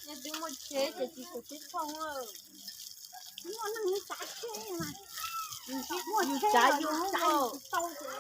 Yus twb muaj tsheb ces tsis tsum tib thooj. Muaj neeg xav tsheb mas yus muaj tsheb yus xav tau ces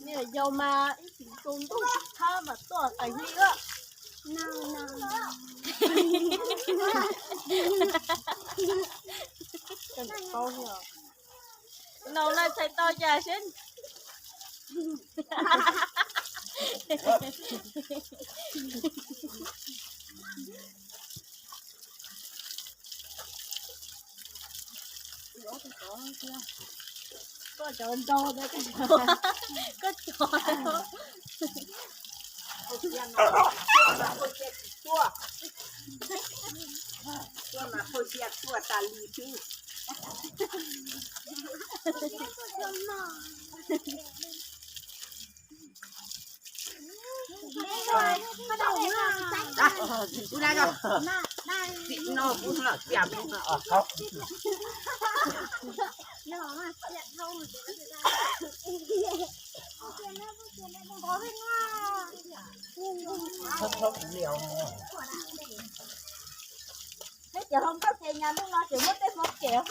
Niam yau mas ib txwm tsaus ntuj thab mas tuaj qas hli lawm. Nau na txhais tau cas seb. Koj cov nrog, koj cov. Peb cov hluas nkauj ces nyuag hnub no tseem muaj tej hluas tsev.